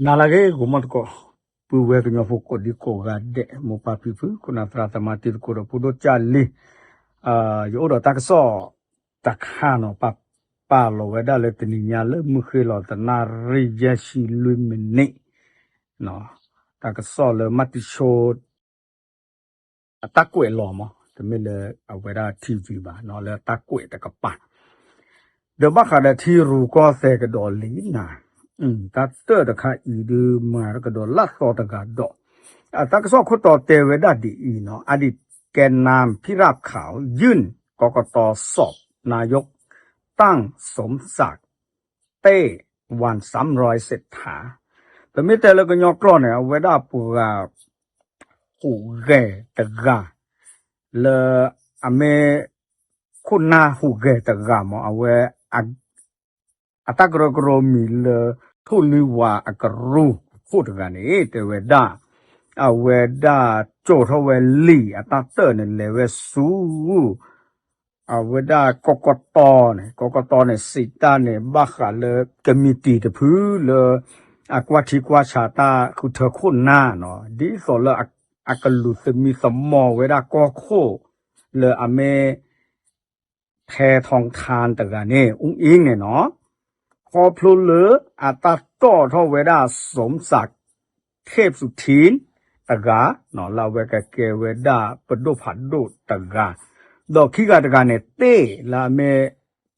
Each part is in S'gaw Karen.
နၤလၢအဂ့ၤ ဂီၤမီၢ်သကိး, ပုၢ်ဝဲၢ်ကညီဖိကိးဒံကိးဂၤဒဲး မိၢ်ပၢ်ဖံဖု ခိၣ်နၢ်သရၣ်သမါတံၤသကိးဒီးဖိဒိၣ်ကၢ်လံၤ, ယအိၣ်ဒီးတၢ်ကစီၣ်တခါနီၤ, ပာ်လီၤဝဲဒၣ်လၢတနံၤညါလၢမုၢ်ဃ့လီၤသနၣ်ရံၣ်ယဲၢ်ဆံလွံၢ်မံးနံး, တၢ်ကစီၣ်လၢမၤတံၤဆိ အတၢ်ကွဲးလီၤမး, တမ့ၢ်လၢအဝဲဒၣ် ထံၣ်ဝံၤ ဘၣ်နီၤ လၢတၢ်ကွဲးတကပၤ, ဒီးဘၣ်ဃးဒီးထံရူၢ်ကီၢ်သဲးကဒီးလံနၤ, တၢ်တၢၢ်တခါအံၤဒုးမၤကဒီးလၢသီတဂၤဒီး, အတၢ်ကစီၣ်ခိၣ်တီတဲဝဲဒၣ်ဒ်အံၤနီၤ, အဒံးကဲနၢ်ဖံရၣ်ခး ยื่น กกต สอบนายกตั้งสมศักดิ์ เต้ วันซ้ำรอยเศรษฐา, ပမ့ၢ်တဲလၢကညီကျိာ်န့ၣ် အဝဲဒၣ်ပှၤ ဟူးဂဲၤတဂၤ, လၢအမ့ၢ် ခိၣ်နၢ်ဟူးဂဲၤတဂၤမး အဝဲ အတၢ်ကရၢကရိမံၤလၢ ထိၣ်လွံၢ်ဝးအကရူၢ်အခိၣ်တဂၤန့ၣ် တဲဝဲဒၣ်, အဝဲဒၣ်ကၠိာ်ထီၣ်ဝဲလံာ်အတၢ်တၢၢ်န့ၣ် လဲၤဝဲဆူ အဝဲဒၣ် ကီၢ်ကီၢ်တီန့ၣ်, ကီၢ်ကီၢ်တီန့ၣ် စံးတၢ်န့ၣ် ဘၣ်ဃးလၢ ကမံးတံာ်တဖုလၢ အကွၢ်ထံကွၢ်ဆးတၢ်ဃုထၢခိၣ်နၢ်နီၤ, ဒ်သိးလၢအကလူးသမံသမိးဝဲဒၣ်ကီၢ်ခိၣ် လၢအမ့ၢ် ဖဲထီထါတဂၤန့ၣ် အူအ့န့ၣ်နီၤ, ခီဖျိလၢအတၢ်တီၣ်ထီၣ်ဝဲဒၣ် စူံစး ထ့းသူထံ တဂၤ, လၢအဝဲကကဲဝဲဒၣ်ပဒိၣ်ဖးဒိၣ်တဂၤ, ဒီးခံဂၤတဂၤန့ၣ် တ့ၢ်လၢအမ့ၢ်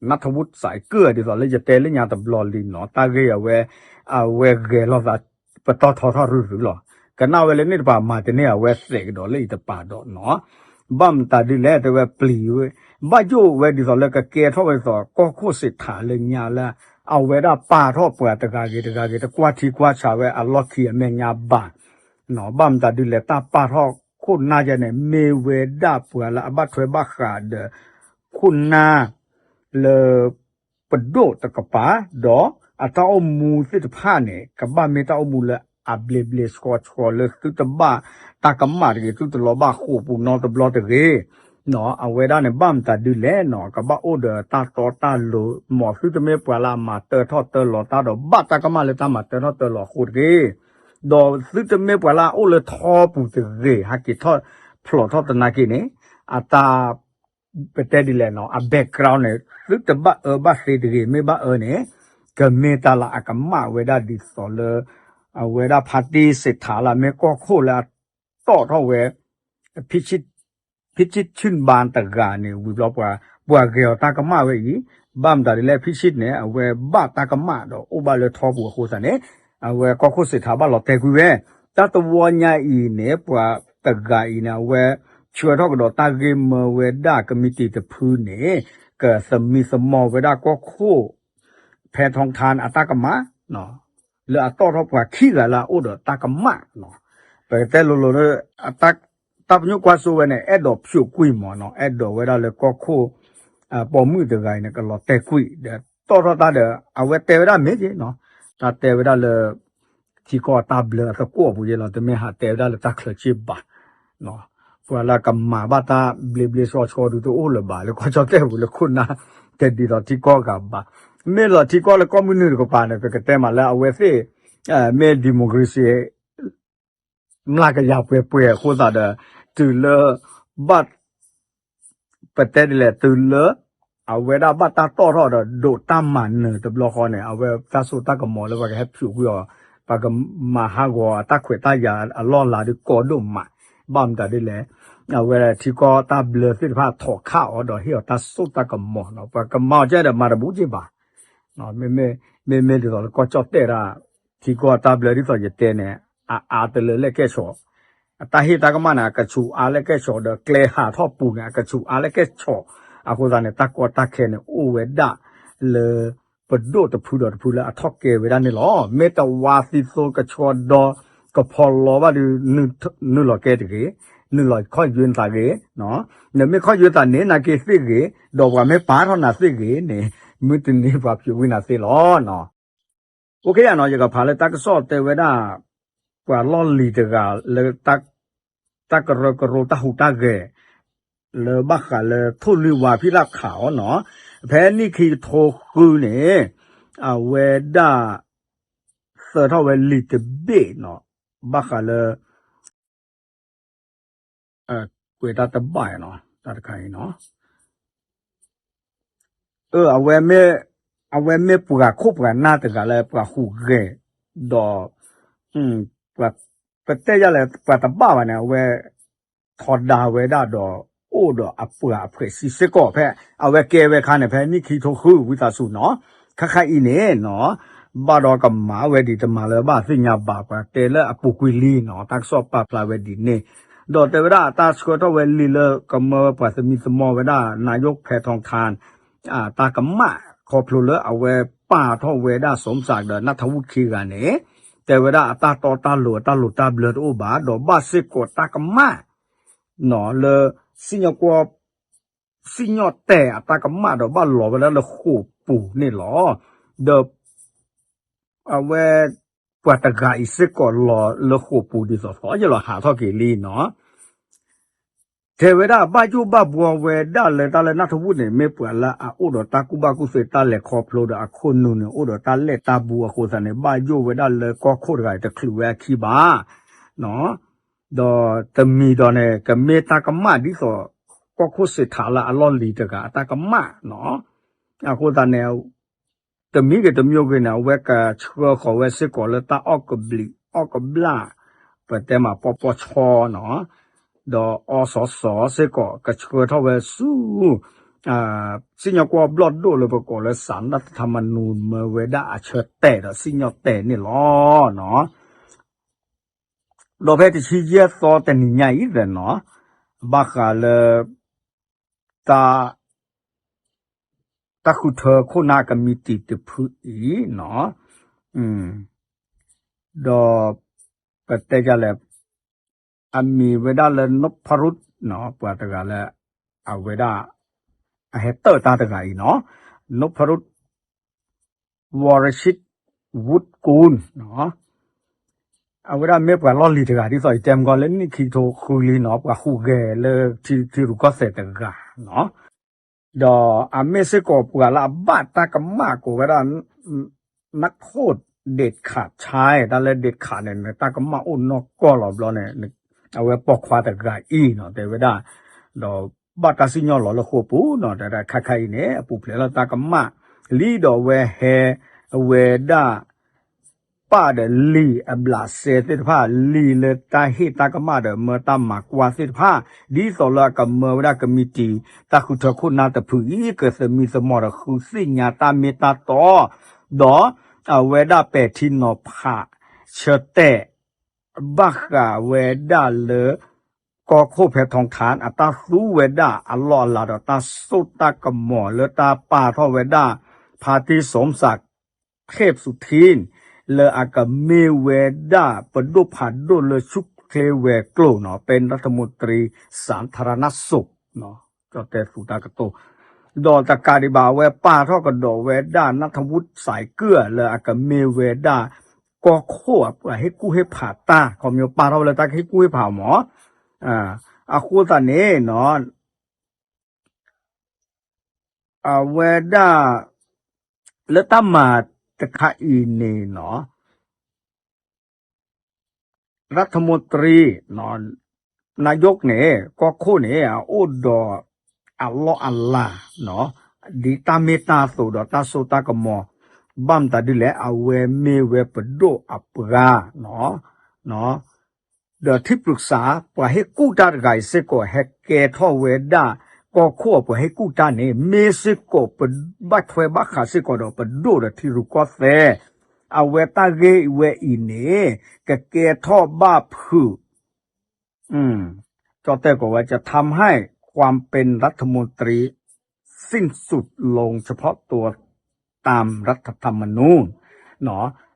နၢ်ထဝူၣ်စဲးကၢၢ် ဒ်သိးလၢယတဲလၢညါတဘျီလံနီၤ, တၢ်ဂ့ၢ်အဝဲ အဝဲဂဲၤလိာ်သး ပတီၢ်ထီထီၣ်ရုၢ်ရုၢ်လီၤ. ကနၣ်ဝဲလၢန့ၣ်တပၤမၤတန့ၢ်အဝဲသဲးကဒီးလၢအံၤတပၤဒီးနီၤ, ဘၣ်မတၤဒ်လဲၣ် တဲဝဲပျံၤဝဲ, ဘၣ်ယိၣ်ဝဲဒ်သိးလၢကကဲထီၣ်ဝဲဒ်သိး ကီၢ်ခိၣ်စံးထးလၢညါလၢ အဝဲဒၣ်ပာ်ထီၣ်ပှၤတဂၤဂ့ၤတဂၤဂ့ၤ တကွၢ်ထံကွၢ်ဆးဝဲအလီၢ်ခံအမဲာ်ညါဘၣ် ဘၣ်မတၤဒ်လဲၣ် တၢ်ပာ်ထီၣ်ခိၣ်နၢ်ယဲန့ၣ် မ့ၢ်ဝဲဒၣ်ပှၤလၢအဘၣ်ထွဲဘၣ်ဃးဒီး ခိၣ်နၢ် လၢ ပဒိၣ်တကပၤ, ဒီးအတၢ်အိၣ်မူသ့ၣ်တဖၣ်န့ၣ် ကဘၣ်မ့ၢ်တၢ်အိၣ်မူလၢအဘျ့ဘျ့ဆှီဆှီလၢသုတဘၣ်တၢ်ကမၣ်တဂ့ၤ, သုတလီၤဘၣ်ဃိာ်ပူၤနီတဘျီတဂ့ၤ အဝဲဒၣ်န့ၣ် ဘၣ်မတၤဒ်လဲၣ်နီၤ, ကဘၣ်အိၣ်ဒီးတၢ်တီတၢ်လိၤ, မ်သုတမ့ၢ်ပှၤလၢအမၤတၢထီၣ်တၢလီၤတၢ်ဒီး ဘၣ်တၢ်ကမၣ်လၢတၢ်မၤတၢထီၣ်တၢလီၤအဃိတဂ့ၤ, ဒီးသုတမ့ၢ်ပှၤလၢအအိၣ်လၢထီပူၤတဂ့ၤ, ဟးက့ၤထီၣ်ဖျိးထီၣ်သနာ်က့န့ၣ် အတၢ် ပတဲဒ်လဲၣ်နီၤ, အ background န့ၣ် သုတဘၣ်အၢဘၣ်သီတဂ့ၤ, မ့ၢ်ဘၣ်အၢန့ၣ် ကမ့ၢ်တၢ်လၢအကမၣ်ဝဲဒၣ်ဒ်သိးလၢ အဝဲဒၣ်ဖါတံၢ်စံးထးလၢအမ့ၢ်ကီၢ်ခိၣ်လၢအတီၣ်ထီၣ်ဝဲ ဖံဆံၣ်ဘၣ်တဂၤန့ၣ် ဝံၤဘျီပှၤ ပှၤဂဲၤအီၤတၢ်ကမၣ်ဝဲအံၤ, ဘၣ်မတၤဒ်လဲၣ် ဖံဆံၣ်န့ၣ် အဝဲဘၣ်တၢ်ကမၣ်ဒီးအိၣ်ဘၣ်လၢထီပူၤအဃိသတးန့ၣ် အဝဲကီၢ်ခိၣ်စံးထးဘၣ်လီၤတဲာ်ကွံာ်ဝဲ, တၢ်တဝီညါအံၤန့ၣ် ပှၤတဂၤအံၤန့ၣ် အဝဲဆှၢထီၣ်ကဒီးတၢ်ဂ့ၢ်မၢဝဲဒၣ်ကမံးတံာ်တဖုန့ၣ် ကသမံသမိးဝဲဒၣ်ကီၢ်ခိၣ် ဖဲထီထါန့ၣ် အတၢ်ကမၣ် လၢအတီၣ်ထီၣ်ပှၤခံဂၤလၢအအိၣ်ဒီးတၢ်ကမၣ်, ပကတဲလိၤလိၤလၢ တၢ်ပညိၣ်ကွၢ်စိဝဲန့ၣ် အဲၣ်ဒိးဖျိးကွံာ်မးနီၤ, အဲၣ်ဒိးဝဲဒၣ်လၢကီၢ်ခိၣ် ပိာ်မုၣ်တဂၤအံၤန့ၣ် ကလီၤတဲာ်ကွံာ် ဒီးတီၣ်ထီၣ်တၢ်ဒီး အဝဲတဲဝဲဒၣ်မ့ၢ်က့နီၤ, တၢ်တဲဝဲဒၣ်လၢ ထံကီၢ်အတၢ်ဘျၢအသကိးပူၤယဲလီၤ, တမ့ၢ်ဟးတဲဝဲဒၣ်လၢတၢ်ချၢးစ့ၢ်ဘၣ် ပှၤလၢကမၤဘၣ်တၢ်ဘျ့ဘျ့ဆှီဆှီဒုးတအိၣ်လၢၤဘၣ် လၢကီၢ်ကၠီၣ်တဲၣ်ပူၤလၢခိၣ်နၢ် တဲဒ်သိးထံကီၢ်ဂၤဘၣ်, မ့ၢ်လီၤထံကီၢ်လၢကီၢ်မုၢ်နုာ်တကပၤန့ၣ် ပကတဲမးလၢအဝဲသ့ၣ် မ့ၢ် democracy မျးကယၤပှဲၤပှဲၤအဃိသတးဒီး တုၤလၢ ဘၣ် ပတဲဒ်လဲၣ် တုၤလၢ အဝဲဒၣ်ဘၣ်တၢ်တီၣ်ထီၣ်ဒီး ဒိးတၢ်မၤနၢၤတဘျီဃီန့ၣ် အဝဲတၢ်စိတၢ်ကမီၤလၢပှၤကဟဲဖျိးကွံာ်အီၤ ပှၤကမၤဟးဂီၤအတၢ်ခွဲးတၢ်ယာ်အလီၢ်အလၤဒုးကီဒိၣ်မး, ဘၣ်မတၤဒ်လဲၣ် အဝဲထံကီၢ်တၢ်ဘျၢသ့ၣ်တဖၣ်ထီၣ်ခးအီၤဒီးဟ့ၣ်အီၤတၢ်စိတၢ်ကမီၤနီၤ, ပှၤကမၤအီၤကဲဒီးမၤတဘူးက့ဘၣ် မ့မ့ၢ်ဒ်သိးလၢကီၢ်ကၠီၣ်တဲၣ်ဒၣ် ထံကီၢ်တၢ်ဘျၢဒ်သိးယတဲန့ၣ် အအါတလၢလၢကဲၣ်ဆိး, အတၢ်ဟ့ၣ်တၢ်ကမၣ်န့ၣ် အကဆူးအါလၢကဲၣ်ဆိးဒီး ကျဲဟးထီၣ်ပူၤန့ၣ် အကဆူးအါလၢကဲၣ်ဆိး, အဃိသတးန့ၣ် တၢ်ကီတၢ်ခဲန့ၣ် အိၣ်ဝဲဒၣ်လၢ ပဒိၣ်တဖုဒီးတဖုလၢအထီၣ်ကဲဝဲဒၣ်န့ၣ်လီၤ. မ့ၢ်တဝါသံသိကဆှီဒီ ကဖီလီဘၣ်ဒီး နုာ်လီၤကဲတဂ့ၤ, နုာ်လီၤခီၣ်ယွဲနသးဂ့ၤ, နမ့ၢ်ခီၣ်ယွဲသးန့ၣ် နာ်က့သ့ၣ်ဂ့ၤ, ဒီးပှၤမ့ၢ်ပာ်ထီၣ်နၤသ့ၣ်ဂ့ၤန့ၣ် မုၢ်တနံၤပှၤဖျိးကွံာ်နၤသ့လီၤ. အိၣ်ခ့ယါနီၤ ယကဖးလၢတၢ်ကစီၣ်တဲဝဲဒၣ် ပှၤလီၢ်လံၤတဂၤလၢ တၢ်ကရၢကရိတၢ်ဟူးတၢ်ဂဲၤ လၢဘၣ်ဃးလၢထိၣ်လွံၢ်ဝါဖံလၢ်ခးအီၤနီၤ, ဖဲနံၣ်ခံကထိဃုန့ၣ် အဝဲဒၣ် အဝဲသၢထီၣ်ဝဲလံာ်တဘ့ၣ်နီၤ, ဘၣ်ဃးလၢ ကွဲးတၢ်တဘၣ်နီၤ, တၢ်တခါအံၤနီၤ, အ အဝဲမ့ၢ်ပှၤခိၣ်ပှၤနၢ်တဂၤလၢပှၤဟူးဂဲၤ, ဒီး ပတဲယၤလဲၣ် ပှၤတဘၣ်ဘၣ်န့ၣ် အဝဲ ထီဒါဝဲဒၣ်ဒီး အိၣ်ဒီးအပှၤအဖှဲးစံစ့ၢ်ကီးဖဲ အဝဲကဲဝဲခါန့ၣ် ဖဲနံၣ်ခံကထိဃုဝံသးစူၤနီၤ, ခါခါအံၤန့ၣ်နီၤ, ဘၣ်ဒီးကမၤဝဲဒံးတမၤလၢၤဘၣ်သ့ၣ်ညါဘၣ် ပှၤတဲလၢအပူၤကွံာ်လံနီၤ, တၢ်ကစီၣ်ပာ်ဖျါဝဲဒ်န့ၣ်, ဒီးတဲဝဲဒၣ်အတၢ်ဆှၢထီၣ်ဝဲလံာ်လၢကမၢပှၤသမံသမိးဝဲဒၣ် နယိၣ်ဖဲထီထါ တၢ်ကမၣ် ခီဖျိလၢအဝဲပာ်ထီၣ်ဝဲဒၣ် စီၤစၢ်ဒီး နၢ်ထဝုၣ်ခံဂၤန့ၣ်, တဲဝဲဒၣ်အတၢ်တီတၢ်လိၤအတၢ်လိၤတၢ်ဘျၢတအိၣ်ဘၣ် ဒီးဘၣ်စ့ၢ်ကီးတၢ်ကမၣ် နီၤ လၢ စံၣ်ညီၣ်ကွီၢ် စံၣ်ညီၣ်တဲာ်အတၢ်ကမၣ်ဒီးဘၣ်လီၤဝဲဒၣ်လၢဃိာ်ပူၤန့ၣ်လီၤ. ဒီး အဝဲ ပှၤတဂၤအံၤစ့ၢ်ကီးလီၤလၢဃိာ်ပူၤဒ်သိးသိးယလီၤဟးထီၣ်က့ၤလံနီၤ. တဲဝဲဒၣ်ဘၣ်ယိၣ်ဘၣ်ဘှီဝဲဒၣ်လၢတၢ်လၢနၢ်ထဝုၣ်န့ၣ် မ့ၢ်ပှၤလၢအအိၣ်ဒီးတၢ်ကူၣ်ဘၣ်ကူၣ်သ့တၢ်လဲၤခီဖျိဒီးအခိၣ်နူာ်န့ၣ် အိၣ်ဒီးတၢ်လဲၢ်တၢ်ဘူးအဃိသတးန့ၣ် ဘၣ်ယိၣ်ဝဲဒၣ်လၢကီၢ်ခိၣ်တဂၤအံၤတချုးဝဲအခံဘၣ် ဒီးတမံၤဒီးန့ၣ် ကမ့ၢ်တၢ်ကမၣ်ဒ်သိး ကီၢ်ခိၣ်စ့းထးလၢအလီၢ်လံၤတဂၤအတၢ်ကမၣ်နီၤ. အဃိသတးန့ၣ် တမံၤဂ့ၤတမံၤဂ့ၤန့ၣ် အဝဲကဆှၢဃီၤဝဲစ့ၢ်ကီးလၢတၢ်အီၣ်ကဘျံးအီၣ်ကဘျၣ် ပတဲမးပီပီဆီနီၤ, ဒီးအီစီစီစ့ၢ်ကီး ကဆှၢထီၣ်ဝဲဆူ စံၣ်ညီၣ်ကွီၢ်ဘျီၣ်ဒိၣ်လၢပကိးလၢ စၣ်ရၣ်ထမနူ မၢဝဲဒၣ်အဆၢတဲာ်ဒီးစံၣ်ညီၣ်တဲာ်န့ၣ်လီၤ. ဒီးဖဲတဆံယဲၢ်သီတနံၤညါအံၤသ့ၣ်နီၤ, ဘၣ်ဃးလၢ တၢ် တၢ်ဃုထၢခိၣ်နၢ်ကမံးတံာ်တဖုအံၤနီၤ, ဒီး ပတဲဒ်လဲၣ် အမံၤဝဲဒၣ်လၢ နိဖရုတ် ပှၤတဂၤလၢ အဝဲဒၣ် အဟဲတၢၣ်တၢ်တဂၤအံၤနီၤ, နိဖရုတ် ဝီရၡံး ဝုတ်ကူၣ် အဝဲဒၣ်မ့ၢ်ပှၤလီၢ်လံၤတဂၤ ဒ်သိးယတဲမ့ၢ်ကီလၢနံၣ်ခံကထိဃုလံနီၤ, ပှၤဟူးဂဲၤလၢထံရူၢ်ကီၢ်သဲးတဂၤနီၤ, ဒီးအမ့ၢ်စ့ၢ်ကီးပှၤလၢအဘၣ်တၢ်ကမၣ်ကိးဝဲဒၣ် နၢ်ခိၣ်ဒ့းခးဆါ တၢ်လၢဒ့းခးန့ၣ် တၢ်ကမၣ်အိၣ်နီၢ်ကီၢ်လီၤဘျီန့ၣ် အဝဲပိာ်ခွါတဂၤအံၤနီၤ တဲဝဲဒၣ်, ဒီးဘၣ်တၢ်စံၣ်ညီၣ်လီၤလၢဃိာ်ပူၤနီၤ တဲဒၣ်ခါခါအံၤန့ၣ် အပူၤဖျဲးလီၤတၢ်ကမၣ် လံဒီးအဝဲဟဲ အဝဲဒၣ် ပာ်ဒီးလံာ်အဘျးစဲသ့ၣ်တဖၣ် လံာ်လၢတၢ်ဟ့ၣ်တၢ်ကမၣ်ဒီးမၢတၢ်မၤကွၢ်သ့ၣ်တဖၣ် ဒ်သိးလၢအကမၢဝဲဒၣ်ကမံးတံာ် တၢ်ဃုထၢခိၣ်နၢ်တဖုအံၤ ကသမံသမိးဒီးဃုသ့ၣ်ညါတၢ်မ့ၢ်တၢ်တီ ဒီးအဝဲဒၣ်ပဲာ်ထံနီၤဖး ဆၢတဲာ် ဘၣ်ဃးဝဲဒၣ်လၢ ကီၢ်ခိၣ်ဖဲထီထၣ် အတၢ်သူဝဲဒၣ်အလီၢ်အလၤဒီးတၢ်စိတၢ်ကမီၤလၢတၢ်ပာ်ထီၣ်ဝဲဒၣ် ဖါတံၢ်စီၤစၢ် ခ့ၣ်ပသူထံ လၢအကမ့ၢ်ဝဲဒၣ်ပဒိၣ်ဖးဒိၣ်လၢဆူၣ်ချ့ဝဲၤကျိၤနီၤ ပနၢ်ထမူတရံ စၣ်ထရနၢ်စိး ကၠီတဲသူတၢ်ကတိၤ ဒီးတကးဒံးဘၣ် အဝဲပာ်ထီၣ်ကဒီးဝဲဒၣ် နၢ်ထဝုၣ်စဲးကုၢ် လၢအကမ့ၢ်ဝဲဒၣ် ကီၢ်ခိၣ်အပှၤဟ့ၣ်ကူၣ်ဟ့ၣ်ဖးတၢ် ခီဖျိပာ်ထီၣ်ဝဲလၢတၢ်ကဟ့ၣ်ကူၣ်ဟ့ၣ်ဖးမး အဃိသတးန့ၣ်နီၤ အဝဲဒၣ် လၢတၢ်မၤတခါအံၤန့ၣ်နီၤ ရၢထမူတရံ နယိၣ်န့ၣ် ကီၢ်ခိၣ်န့ၣ် အအိၣ်ဒီးအလီၢ်အလၤ ဒ်တၢ်မ့ၢ်တၢ်တီဒီးတၢ်စိတၢ်ကမီၤ ဘၣ်မတၤဒ်လဲၣ် အဝဲမ့ၢ်ဝဲပဒိၣ်အပှၤ ဒီးထံၣ်ပျုးစး ပှၤဟ့ၣ်ကူၣ်တၢ်တဂၤအံၤစ့ၢ်ကီး ဟဲကဲထီၣ်ဝဲဒၣ် ကီၢ်ခိၣ်အပှၤဟ့ၣ်ကူၣ်တၢ်န့ၣ် မ့ၢ်စ့ၢ်ကီး ဘၣ်ထွဲဘၣ်ဃးစ့ၢ်ကီးဒီးပဒိၣ်ဒီးထံရူၢ်ကီၢ်သဲး အဝဲတၢ်ဂ့ၢ်ဝဲအံၤန့ၣ် ကကဲထီၣ်ဘၣ်ဖုး ကၠီတဲကိးဝဲ จะทำให้ความเป็นรัฐมนตรีสิ้นสุดลงเฉพาะตัวตามรัฐธรรมนูญ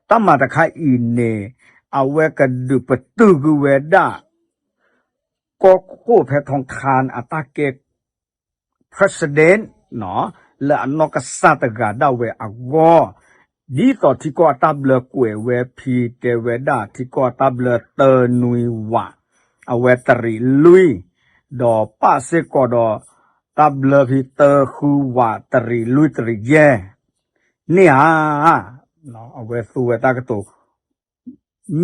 တၢ်မၤတခါအံၤန့ၣ် အဝဲကဒုးပတုာ်ကွံာ်ဝဲဒၣ် ကီၢ်ခိၣ်ဖဲထီထၣ်အတၢ်ကဲ president လၢအနီၢ်ကစၢ်တဂၤဒၣ်ဝဲအဂီၢ် ဒ်သိးထံကီၢ်အတၢ်ဘျၢကွဲးဝဲဖဲတဲဝဲဒၣ် ထံကီၢ်အတၢ်ဘျၢတၢနွံဝး အဝဲတရံးလွံၢ် ဒီးပၣ်စ့ၢ်ကီးဒီး တၢ်ဘျၢဖဲတၢဃုဝးတရံးလွံၢ်တရံးယဲၢ် န့ၣ်ဧါ အဝဲသူဝဲတၢ်ကတိၤ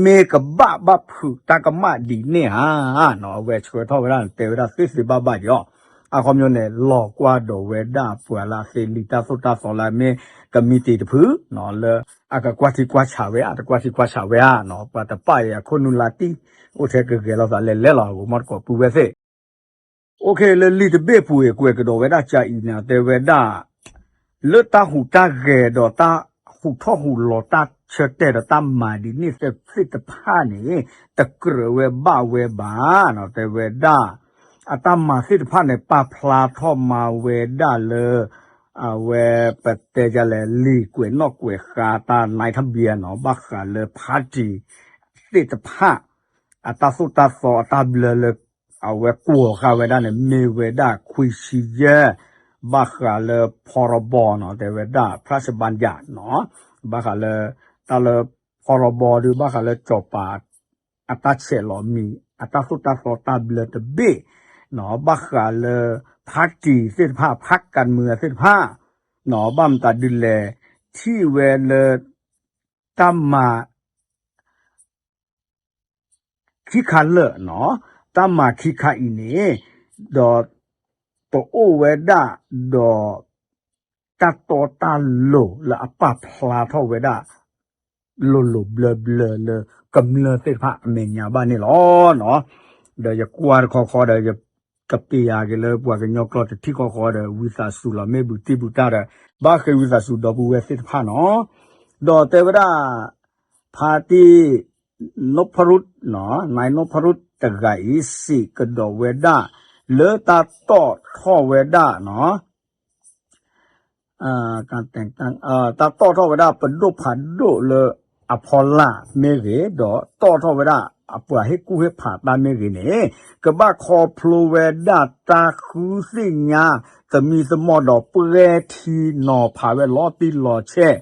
မ့ၢ်ကဘၣ်ဘၣ်ဖုးတၢ်ကမၣ်ဒ်န့ၣ်ဧါနီၤ အဝဲဆှၢထီၣ်ဝဲဒၣ်တဲဝဲဒၣ်သ့သ့ဘၣ်ဘၣ်က့ၤအီၤ အခီပညီန့ၣ် လီၤကွၢ်ဒီးဝဲဒၣ်ပှၤလၢအသ့လံာ်တၢ်သိၣ်တၢ်သီလၢအမ့ၢ်ကမံးတံာ်တဖု လၢအကကွၢ်ထံကွၢ်ဆးဝဲ အတကွၢ်ထံကွၢ်ဆးဝဲဧါနီၤ ပှၤတပာ်အံၤအခိၣ်နူာ်လါတံၢ် အိၣ်ထဲကဂဲၤလိာ်သးလဲၤလဲၤလီၤ အဂိၤမီၢ်တကိးပုၢ်ဝဲၢ်သ့ၣ် အိၣ်ခ့ လၢလံာ်တဘ့ၣ်ပူၤအံၤ ကွဲးကဒီးဝဲဒၣ်ကၢအံၤန့ၣ် တဲဝဲဒၣ် လၢတၢ်ဟူးတၢ်ဂဲၤဒီးတၢ်ဟူးထီၣ်ဟူးလီၤတၢ်ဆၢတဲာ်ဒီးတၢ်မၤဒ်န့ၣ်သ့ၣ်တဖၣ်န့ၣ် တကြၢးဝဲဘၣ်ဝဲဘၣ်နီၤ တဲဝဲဒၣ် အတၢ်မၤသ့ၣ်တဖၣ်န့ၣ် ပာ်ဖျါထီၣ်မၤဝဲဒၣ်လၢ အဝဲ ပတဲဒ်လဲၣ် လံာ်ကွဲးနီၣ်ကွဲးဃါတၢ် နံထဘံနီၤ ဘၣ်ဃးလၢ party သ့ၣ်တဖၣ် အတၢ်သိၣ်တၢ်သီအတၢ်ဘျၢလၢ အဝဲကွီၤဃာ်ဝဲဒၣ်န့ၣ် မ့ၢ်ဝဲဒၣ်ခွံဆံယဲၢ် ဘၣ်ဃးလၢ ဖီရီဘီနီၤ တဲဝဲဒၣ် ဖရၣ်စဘၣ်ယၣ်နီၤ ဘၣ်ဃးလၢ တၢ်လၢ ဖီရီဘီဒီး ဘၣ်ဃးလၢကၠီၤပၤ အတၢ်ဆဲးလီၤမံၤ အတၢ်သိၣ်တၢ်သီတၢ်ဘျၢတဘ့ၣ်နီၤ ဘၣ်ဃးလၢ party သ့ၣ်တဖၣ် ဖးကၢမုာ်သ့ၣ်တဖၣ် နီၤ ဘၣ်မတၤဒ်လဲၣ် ထံၣ်ဝဲလၢ တၢ်မၤ ခံခါလၢာ်နီၤ တၢ်မၤခံခါအံၤန့ၣ် ဒီး တအိၣ်ဝဲဒၣ်ဒီး တၢ်တီတၢ်လိၤလၢအပာ်ဖျါထီၣ်ဝဲဒၣ် လိၤလိၤဘျၢဘျၢလၢကမျၢၢ်သ့ၣ်တဖၣ်အမဲာ်ညါဘၣ်န့ၣ်လီၤနီၤ ဒီးယကွၢ်တခီဃီဒီး ယကပ့ၤယၤက့ၤလၢပှၤကညီကျိာ်တထံၣ်ဃီဃီဒီး ဝံသးစူၤလီၤ မ့ၢ်ဘူးတံၢ်ဘူးတၢ်ဒီး ဘၣ်ဃ့ဝံသးစူၤဒီပုၢ်ဝဲၢ်သ့ၣ်တဖၣ်နီၤ ဒီးတဲဝဲဒၣ် ဖါတံၢ် နိဖရူၣ်နီၤ နံနိဖရူၣ်တဂၤအံၤ စံးကဒီးဝဲဒၣ် လၢတၢ်တီၣ်ထီၣ်ဝဲဒၣ်နီၤ တၢ်တီၣ်ထီၣ်ဝဲဒၣ် ပဒိၣ်ဖးဒိၣ်လၢအဖီလာ်မ့ၢ်ဂ့ၤ, ဒီးတီၣ်ထီၣ်ဝဲဒၣ်အပှၤဟ့ၣ်ကူၣ်ဟ့ၣ်ဖးတၢ်မ့ၢ်ဂ့ၤန့ၣ်, ကဘၣ်ခီဖျိဝဲဒၣ်တၢ်ဃုသ့ၣ်ညါ သမံသမိးဒီး ပှဲၤထံနီၤဖးဝဲလီၤတံၢ်လီၤဆဲး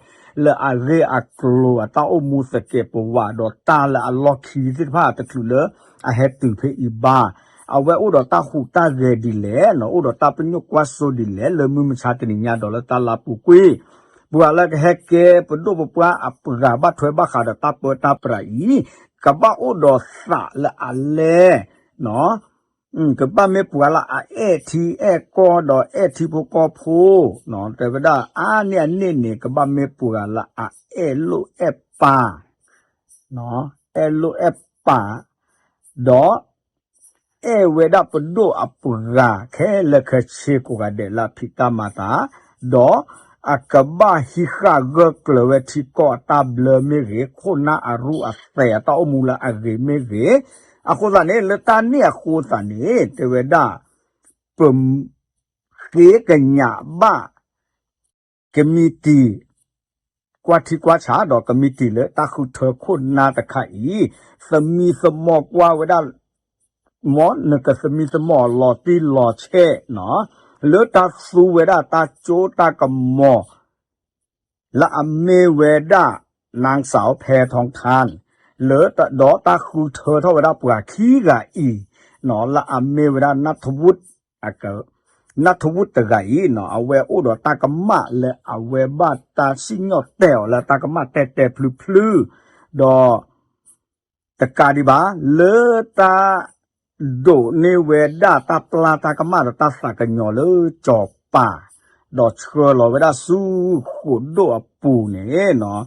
လၢအဂ့ၢ်အကျိၤအတၢ်အိၣ်မူသကဲးပဝး ဒီးတၢ်လၢအလီၢ်ခံသ့ၣ်တဖၣ်တချုးလၢအဟဲတုၤဖဲအံၤဘၣ်. အဝဲအိၣ်ဒီးတၢ်ဟူးတၢ်ဂဲၤဒ်လဲၣ်, အိၣ်ဒီးတၢ်ပညိၣ်ကွၢ်စိဒ်လဲၣ် လၢမုၢ်မဆါတနံၤညါဒီးလၢတၢ်လါပူၤကွံာ်, ပှၤလၢကဟဲကဲပဒိၣ်ပပှၢ်အပှၤဘၣ်ထွဲဘၣ်ဃးဒီးတၢ်ပၢတၢ်ပြးအံၤ, ကဘၣ်အိၣ်ဒီးသးလၢအလဲၢ် ကဘၣ်မ့ၢ်ပှၤလၢအအဲၣ်ထံအဲၣ်ကီၢ်ဒီးအဲၣ်ထံဖိကီၢ်ဖိ, တဲဝဲဒၣ်အါန့ၢ်အန့ၣ်န့ၣ် ကဘၣ်မ့ၢ်ပှၤလၢအအဲၣ်လိာ်အဲၣ်ပာ်, အဲၣ်လိာ်အဲၣ်ပာ်, ဒီး အဲၣ်ဝဲဒၣ်ပဒိၣ်အပှၤခဲလၢာ်ခဲဆ့ကိးဂၤဒဲးလၢအဖံးတၢ်မၤတၢ်, ဒီးအကဘၣ်ဟံးဃာ်ဂၢၢ်ကျၢၤဝဲထံကီၢ်အတၢ်ဘျၢမ့ၢ်ဂ့ၤ, ခိၣ်နၢ်အရူၢ်အသဲးအတၢ်အိၣ်မူလၢအဂ့ၤမ့ၢ်ဂ့ၤ, အဃိသတးန့ၣ် လၢတၢ်န့ၣ်အဃိသတးန့ၣ် တဲဝဲဒၣ် ပ ဃ့ကညးဘၣ် ကမံးတံာ် ကွၢ်ထံကွၢ်ဆးဒီးကမံးတံာ်လၢတၢ်ဃုထၢခိၣ်နၢ်တခါအံၤ, သမံသမိးကွၢ်ဝဲဒၣ် မ်နကသမံသမိးလီၤတံၢ်လီၤဆဲးနီၤ, လၢတၢ်သူဝဲဒၣ်တၢ်စိတၢ်ကမီၤ လၢအမ့ၢ်ဝဲဒၣ် နၢင်းစၢ်ဖဲထီထၣ် လၢ ဒီးတၢ်ဃုထၢထီၣ်ဝဲဒၣ်ပှၤခံဂၤအံၤနီၤ, လၢအမ့ၢ်ဝဲဒၣ် နၢ်ထဝုၣ် နၢ်ထဝုၣ်တဂၤအံၤနီၤ, အဝဲအိၣ်ဒီးတၢ်ကမၣ်လၢအဝဲဘၣ်တၢ်စံၣ်ညီၣ်တဲာ်အီၤလၢတၢ်ကမၣ်တဲာ်တဲာ်ဖျုဖျု, ဒီး တကးဒံးဘၣ် လၢတၢ်ဒိးန့ၢ်ဝဲဒၣ်တၢ်ပျၢ်တၢ်ကမၣ်ဒီးတၢ်သးကညီၤလၢကၠီၤပၤ, ဒီးဆှၢလီၤဝဲဒၣ်ဆူဃိးဒိၣ်အပူၤန့ၣ်နီၤ,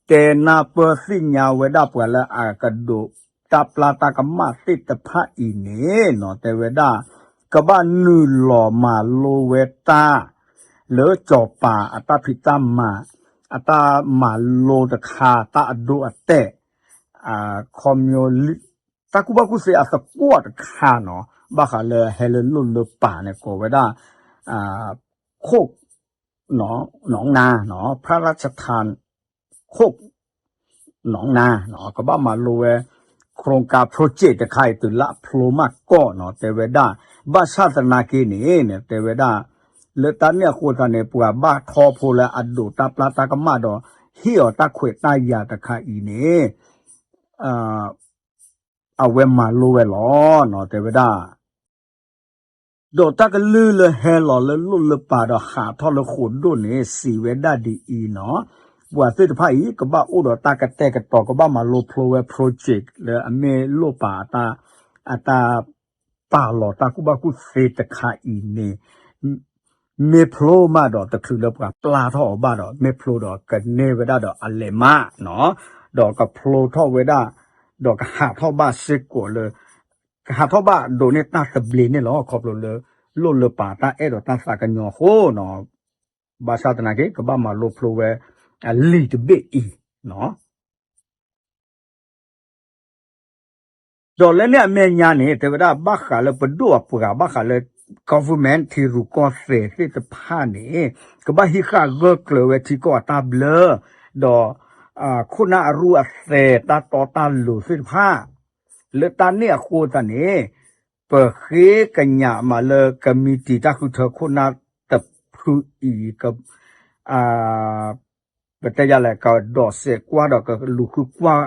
တဲနၢ်ပၢၢ်သ့ၣ်ညါဝဲဒၣ်ပှၤလၢအကဒိးတၢ်ပျၢ်တၢ်ကမၣ်သ့ၣ်တဖၣ်အံၤန့ၣ်နီၤ, တဲဝဲဒၣ် ကဘၣ်နုာ်လီၤမၤလိဝဲတၢ် လၢကၠီၤပၤအတၢ်ဖံးတၢ်မၤ အတၢ်မၤလိတခါ တၢ်အဒိအတဲာ် ခီ တၢ်ကူၣ်ဘၣ်ကူၣ်သ့အသကွီၢ်တခါနီၤ, ဘၣ်ဃးလၢဟဲလၢလိၣ်လၢပၤန့ၣ် ကိးဝဲဒၣ် ခိၣ် နီၢ်နါ, ဖရၣ်ရၣ်ချထၢၣ် ခိၣ် နီၢ်နါ, ကဘၣ်မၤလိဝဲ โครงการ project တခါအံၤ တုၤလၢအဖျိမးကီၢ်နီၤ, တဲဝဲဒၣ် ဘၣ်ဆၣ်သနာ်က့န့ၣ် တဲဝဲဒၣ် လၢတၢ်န့ၣ်အဃိသတးန့ၣ် ပှၤဘၣ်ထီဖိလၢအဒိးတၢ်ပျၢ်တၢ်ကမၣ်ဒီး ဟ့ၣ်အီၤတၢ်ခွဲးတၢ်ယာ်တခါအံၤန့ၣ် အဝဲမၤလိဝဲလီၤနီၤ, တဲဝဲဒၣ် ဒီးတၢ်ကလုၢ်လၢဟဲလီၤလၢလိၣ်လၢပၤဒီးဟးထီၣ်လၢဃိးဒိၣ်န့ၣ် စံးဝဲဒၣ်ဒ်အံၤနီၤ, ပှၤသ့ၣ်တဖၣ်အံၤ ကဘၣ်အိၣ်ဒီးတၢ်ကတဲာ်ကတီၤ ကဘၣ်မၤလိဖျိဝဲ project လၢအမ့ၢ်လိၣ်ပာ်အတၢ် အတၢ်ပာ်လီၤတၢ်ကူၣ်ဘၣ်ကူၣ်သ့တခါအံၤန့ၣ် မ့ၢ်ဖျိမးဒီး တချုးလၢပှၤပျၢ်ထီၣ်အီၤဘၣ်ဒီး မ့ၢ်ဖျိဒီးကန့ၢ်ဝဲဒၣ်ဒီးအလဲၤမးနီၤ, ဒီးကဖျိထီၣ်ဝဲဒၣ် ဒီးကဟးထီၣ်ဘၣ်စ့ၢ်ကီးလၢ ကဟးထီၣ်ဘၣ်ဒိးန့ၢ်တၢ်သဘျ့န့ၣ်လီၤ. ခီဖျိလၢ လိၣ်လၢပာ်တၢ်အဲၣ်ဒီးတၢ်သးကညီၤအဃိနီၤ, ဘၣ်ဆၣ်သနာ်က့ ကဘၣ်မၤလိဖျိဝဲ အလံာ်တဘ့ၣ်အံၤနီၤ. ဒီးလၢန့ၣ်အမဲာ်ညါန့ၣ် တဲဝဲဒၣ်ဘၣ်ဃးလၢပဒိၣ်အပှၤ ဘၣ်ဃးလၢ government ထံရူၢ်ကီၢ်သဲးသ့ၣ်တဖၣ်န့ၣ် ကဘၣ်ဟံးဃာ်ဂၢၢ်ကျၢၤဝဲထံကီၢ်အတၢ်ဘျၢ ဒီး ခိၣ်နၢ်အရူၢ်အသဲးတၢ်တီတၢ်လိၤသ့ၣ်တဖၣ် လၢတၢ်န့ၣ်အဃိသတးန့ၣ် ပဃ့ကညးမးလၢ ကမံးတံာ်တၢ်ဃုထၢခိၣ်နၢ်တဖုအံၤ ပတဲယၤလဲၣ် ကဒီးစဲးကွၢ်ဒီးကလူၤဃုကွၢ်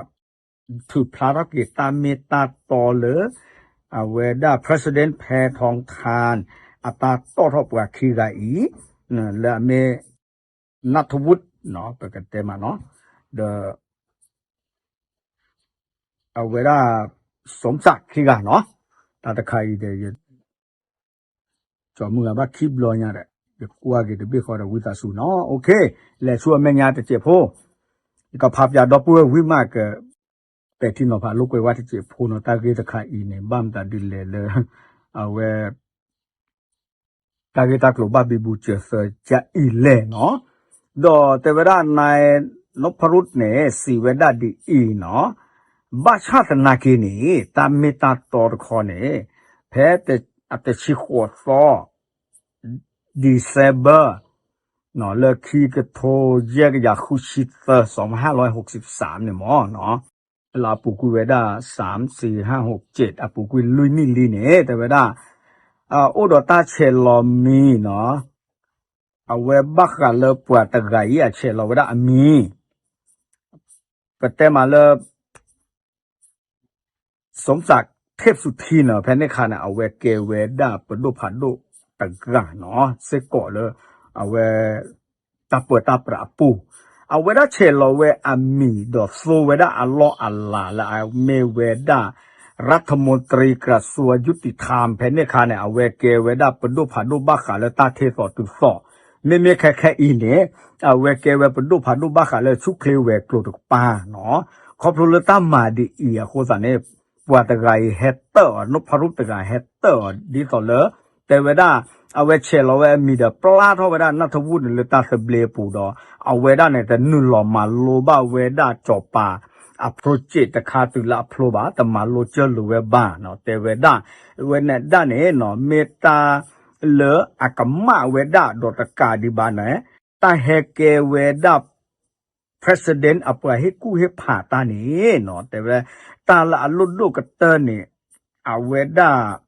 ထုးဖျါထီၣ်က့ၤတၢ်မ့ၢ်တၢ်တီလၢ အဝဲဒၣ် President ဖဲထီထါ အတၢ်တီၣ်ထီၣ်ပှၤခံဂၤအံၤ လၢအမ့ၢ် နၢ်ထဝုၣ် ပကတဲမးနီၤ ဒီး အဝဲဒၣ် စီၤစၣ်ခံဂၤနီၤ တၢ်တခါအံၤဒီး ယ ကၠီမုၢ်ဂၤဘၣ်ခံဘျီညါဒီး ယကွၢ်က့ၤတဘ့ၣ်ဃီဒီးဝံသးစူၤနီၤ OK လဲၤဆူအမဲာ်ညါတစဲးဖိ ယကဖးပၠးဒီပုၢ်ဝဲၢ်ဝံၤမးက ပဲာ်ထံနီၤဖးလိာ်ကွဲဝဲတစဲးဖိနီၤ တၢ်ဂ့ၢ်တခါအံၤန့ၣ် ဘၣ်မတၤဒ်လဲၣ်လၢ အဝဲ တၢ်ဂ့ၢ်တၢ်ကျိၤဘၣ်ဘံဘူစၢၤသၢကၠၢ်အံၤလဲၣ်နီၤ ဒီးတဲဝဲဒၣ် နၢၤ နီၢ်ဖရူၣ်န့ၣ် စံးဝဲဒၣ်ဒ်အံၤနီၤ ဘၣ်ဆၣ်သနာ်က့န့ၣ် တၢ်မ့ၢ်တၢ်တီတခီန့ၣ် ဖဲအတဆံဃိးသီ December လၢခံကထိယဲၢ်ကယၤဃုဆံသၢ စီၤမဟၣ်လွဲၢ်ဟိးဆံသၢန့ၣ်မ့ၢ်နီၤ လၢအပူၤကွံာ်ဝဲဒၣ် သၢမ် သၢ ဟၣ် ဟိး ကၠ့ၣ် အပူၤကွံာ်လွံၢ်နံၣ်လံန့ၣ် တဲဝဲဒၣ် အိၣ်ဒီးတၢ်ဆဲးလီၤမံၤနီၤ အဝဲဘၣ်ဃးလၢပှၤတဂၤအံၤအဆဲးလီၤဝဲဒၣ်အမံၤ ပတဲမးလၢ စီၤစၣ်ထ့ၣ်စူၤထံနီၤ ဖဲန့ၣ်ခါန့ၣ် အဝဲကဲဝဲဒၣ်ပဒိၣ်ဖးဒိၣ်တဂၤနီၤ စ့ၢ်ကီးလၢ အဝဲ တၢ်ပၢတၢ်ပြးအပူၤ အဝဲဒၣ်ဆဲးလီၤဝဲအမံၤဒီးသိဝဲဒၣ်အလီၢ်အလၤလၢအမ့ၢ်ဝဲဒၣ် ရၢထမူတရံ ကရၢၡူဝ်းယူတံထၣ် ဖဲန့ၣ်ခါန့ၣ် အဝဲကဲဝဲဒၣ်ပဒိၣ်ဖးဒိၣ်ဘၣ်ဃးလၢတၢ်ထ့သိးတုၤသိး မ့မ့ၢ်ခဲခဲအံၤန့ၣ် အဝဲကဲဝဲပဒိၣ်ဖးဒိၣ်ဘၣ်ဃးလၢဆူၣ်ချ့ဝဲၤကျိၤတကပၤနီၤ ခီဖျိလၢတၢ်မၤဒ်အံၤအဃိသတးန့ၣ် ပှၤတဂၤအံၤဟဲတၢၣ်အီၤ နီၢ်ဖရူၣ်တဂၤဟဲတၢၣ်အီၤ ဒ်သိးလၢ တဲဝဲဒၣ် အဝဲဆဲးလီၤဝဲအမံၤဒီးပျၢ်ထီၣ်ဝဲဒၣ်နၢ်ထဝုၣ်န့ၣ်လၢတၢ်သဘျ့အပူၤဒီး အဝဲဒၣ်န့ၣ် တနုာ်လီၤမၤလိဘၣ်ဝဲဒၣ်စီၤပၤ အ project တခါတုၤလၢအဖျိဘၣ် တမၤလိစၢၤလိာ်ဝဲဘၣ်နီၤ တဲဝဲဒၣ် ဝဲန့ၣ်ဒၣ်န့ၣ်နီၤ မ့ၢ်တၢ်လၢအကမၣ်ဝဲဒၣ်ဒီးတကးဒံးဘၣ်န့ၣ် တၢ်ဟဲကဲဝဲဒၣ် president အပှၤဟ့ၣ်ကူၣ်ဟ့ၣ်ဖးတၢ်န့ၣ်နီၤ တဲဝဲ တၢ်လၢအလိၣ်ဒိၣ်ကတၢၢ်န့ၣ် အဝဲဒၣ်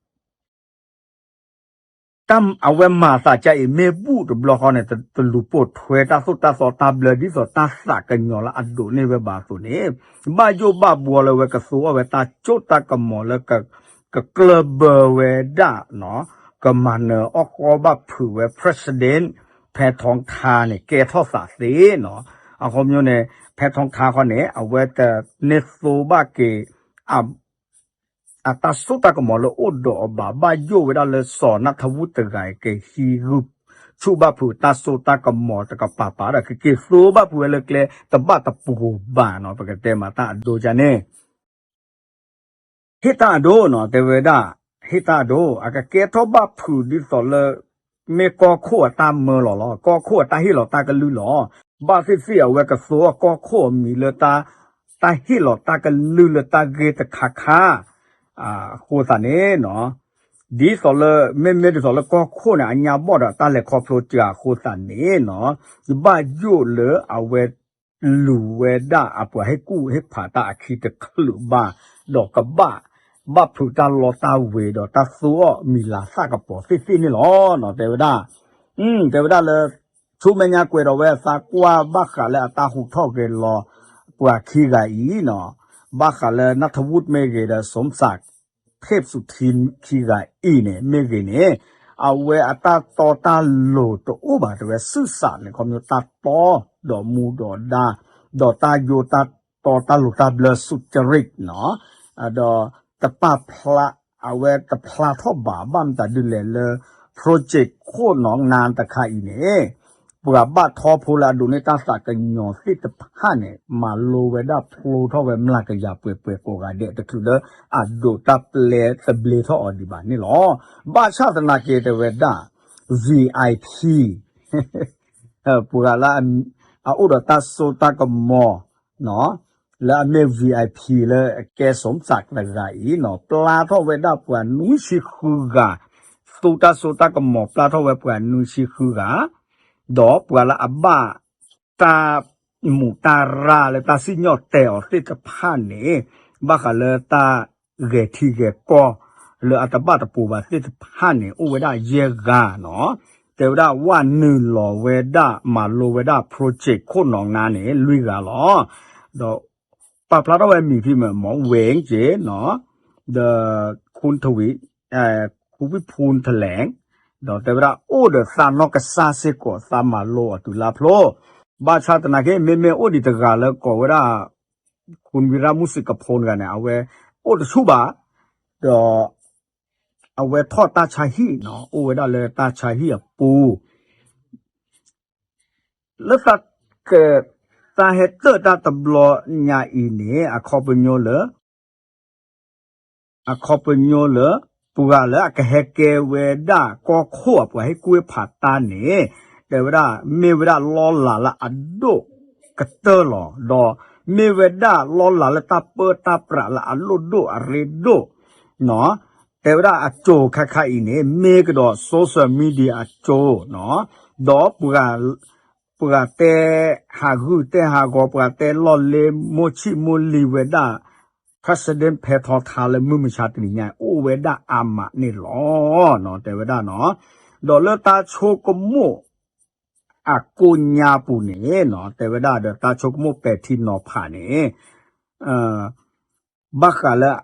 တၢ်အဝဲမၤသးကါအံၤ မ့ၢ်ဘူၣ်တဘျီဃီန့ၣ် တလူၤပိာ်ထွဲတၢ်သိၣ်တၢ်သီတၢ်ဘျၢ ဒ်သိးတၢ်သးကညီၤလၢအဒိးန့ၢ်ဝဲဘၣ်အသိးန့ၣ် ဘၣ်ယိၣ်ဘၣ်ဘှီလၢဝဲကသိအီၣ်ဝဲတၢ်စိတၢ်ကမီၤလၢ ကကျၢၢ်ဘၢဝဲဒၣ်နီၤ ကမၤနၢၤအီၣ်ဃီဘၣ်ဖုးဝဲ president ဖဲထီထါန့ၣ် ကဲထီၣ်သးသ့နီၤ အခီပညီန့ၣ် ဖဲထီထါခီန့ၣ် အဝဲတန့ၢ်သိဘၣ်က့ၤ အတၢ်စိတၢ်ကမီၤလၢအိၣ်ဒီးအီၤဘၣ် ဘၣ်ယိၣ်ဝဲဒၣ်လၢစီၤနၢ်ထဝုၣ်တဂၤအံၤ ကဟံးဂုာ်ဆူၣ်ဘၣ်ဖုးတၢ်စိတၢ်ကမီၤတကပၤပၤဒီး ကက့ၤသိဘၣ်ဖုးဝဲလၢကျဲတဘၣ်တပူၤဘၣ်နီၤ ပကတဲမးတၢ်အဒိကန့ၣ် ဟ့ၣ်တၢ်အဒိနီၤ တဲဝဲဒၣ် ဟ့ၣ်တၢ်အဒိ အကကဲထီၣ်ဘၣ်ဖုးဒ်သိးလၢ မ့ၢ်ကီၢ်ခိၣ်အတၢ်မၢလီၤလီၤ ကီၢ်ခိၣ်အတၢ်ဟ့ၣ်လီၤတၢ်ကလုၢ်လီၤ ဘၣ်သ့ၣ်သ့ၣ်အဝဲကသိအီၣ်ကီၢ်ခိၣ်အမံၤလၢ တၢ်ဟ့ၣ်လီၤတၢ်ကလုၢ်လၢတၢ်ဂ့ၢ်တခါခါ အဃိသတးန့ၣ်နီၤ ဒ်သိးလၢ မ့မ့ၢ်ဒ်သိးလၢကီၢ်ခိၣ်န့ၣ် အညါဘီၣ်ဒီးတၢ်လဲၤခီဖျိစှၤအဃိသတးန့ၣ်နီၤ ဘၣ်ယိၣ်လၢအဝဲ လူၤဝဲဒၣ်အပှၤဟ့ၣ်ကူၣ်ဟ့ၣ်ဖးတၢ်အခံတချုးဘၣ် ဒီးကဘၣ် ဘၣ်ဖုးတၢ်လီတၢ်ဝ့ၤဒီးတၢ်သိအီၣ်မံၤလၤသၣ်ကပီၤသ့ၣ်သ့ၣ်န့ၣ်လီၤ. တဲဝဲဒၣ် တဲဝဲဒၣ်လၢ ဆူမဲာ်ညါကွဲးဒီးဝဲအသးကွၢ်ဘၣ်ဃးလၢအတၢ်ဟူးထီၣ်ဂဲၤလီၤ ပှၤခံဂၤအံၤနီၤ ဘၣ်ဃးလၢနၢ်ထဝုၣ်မ့ၢ်ဂ့ၤဒီး စီၤစၣ် ဖ့ၣ်စူၤထံခံဂၤအံၤန့ၣ် မ့ၢ်ဂ့ၤန့ၣ် အဝဲအတၢ်တီတၢ်လိၤတအိၣ်ဘၣ် တဲဝဲ စုစးန့ၣ် ခီဖျိတၢ်တီ ဒီးမူဒီးဒါ ဒီးတၢ်ယိတၢ်တီတၢ်လိၤတၢ်ဘျၢ စူးစရံးနီၤ, ဒီးတပာ်ဖျါ အဝဲတဖျါထီၣ်ဘၣ် ဘၣ်မတၤဒ်လဲၣ်လၢ project ခိၣ်နီၣ်နါတခါအံၤန့ၣ် ပှၤဘၣ်ထီဖိလၢအဒိးန့ၢ်တၢ်သးကညီၤသ့ၣ်တဖၣ်န့ၣ် မၤလိဝဲဒၣ်ဖျိထီၣ်ဝဲမျးကယၤပှဲၤပှဲၤကိးဂၤဒဲး တချုးလၢအဒိးတၢ်ပျဲသဘျ့ထီၣ်အီၤဒံးဘၣ်န့ၣ်လီၤ. ဘၣ်ဆၣ်သနာ်က့တဲဝဲဒၣ် VIP ပှၤလၢအအိၣ်ဒီးတၢ်စိတၢ်ကမီၤ လၢအမ့ၢ် VIP လၢအကဲ สมศักดิ์ တဂၤအံၤနီၤ ပျၢ်ထီၣ်ဝဲဒၣ်ပှၤနွံဆံဃုဂၤ, သူတၢ်စိတၢ်ကမီၤပျၢ်ထီၣ်ဝဲပှၤနွံဆံဃုဂၤ, ဒီးပှၤလၢအဘၣ်တၢ်မူးတၢ်ရၢ်လၢတၢ်စံၣ်ညီၣ်တဲာ်အီၤသ့ၣ်တဖၣ်န့ၣ် ဘၣ်ဃးလၢတၢ်ဂဲၤထံဂဲၤကီၢ် လၢအတဘၣ်တပူၤဘၣ်သ့ၣ်တဖၣ်န့ၣ် အိၣ်ဝဲဒၣ်ယဲၢ်ဂၤနီၤ. တဲဝဲဒၣ်ဝဲနုာ်လီၤဝဲဒၣ်မၤလိဝဲဒၣ် project ခိၣ်နီၣ်နါန့ၣ် လွံၢ်ဂၤလီၤ. ဒီးပာ်ဖျါထီၣ်ဝဲမံၤဖဲမ့ၢ် မီဝ့က့နီၤ, ဒီး ခူဝံၣ်ဖူထလဲၣ်, ဒီးတဲဝဲဒၣ်အိၣ်ဒီးသးနီၢ်ကစၢ်စ့ၢ်ကီး သးမၤလိအီၤတုၤလၢဖျိ, ဘၣ်ဆၣ်သနာ်က့ မ့မ့ၢ်အိၣ်ဒံးတဂၤလၢကိးဝဲဒၣ် ခူဝံရၣ်မုၣ်စံးကဖိတဂၤန့ၣ် အဝဲအိၣ်တဆူၣ်ဘၣ်, ဒီး အဝဲထီၣ်တၢ်ဆါဟံၣ်နီၤ အိၣ်ဝဲဒၣ်လၢတၢ်ဆါဟံၣ်အပူၤ လၢသးက သးဟဲတၢၣ်တၢ်တဘျီညါအံၤန့ၣ် အခီပညီလၢ အခီပညီလၢ ပှၤလၢအကဟဲကဲဝဲဒၣ်ကီၢ်ခိၣ်အပှၤဟ့ၣ်ကူၣ်ဟ့ၣ်ဖးတၢ်န့ၣ် တဲဝဲဒၣ် မ့ၢ်ဝဲဒၣ်လီၢ်လၤလၢအဒိၣ်ကတၢၢ်လီၤ. ဒီးမ့ၢ်ဝဲဒၣ်လီၢ်လၤလၢတၢ်ပၢတၢ်ပြးလၢအလိၣ်ဒိၣ်အရ့ဒိၣ် တဲဝဲဒၣ်အစိၤခါခါအံၤန့ၣ် မ့ၢ်ကဒီး social media အစိၤနီၤ, ဒီးပှၤ ပှၤတဲဟးဂုာ်တဲဟးဂီၤ ပှၤတဲလီၢ်လ့မိၢ်ဆံးမိၢ်လံၤဝဲဒၣ် president ဖဲထီထါလၢမုၢ်မဆါတနံၤညါ အိၣ်ဝဲဒၣ်အါမးန့ၣ်လီၤ. တဲဝဲဒၣ်နီၤ, ဒီးလၢတၢ်ဆိကမိၣ် အကိညါပူၤန့ၣ်နီၤ တဲဝဲဒၣ်ဒီးတၢ်ဆိကမိၣ်ပဲာ်ထံနီၤဖးန့ၣ် ဘၣ်ဃးလၢ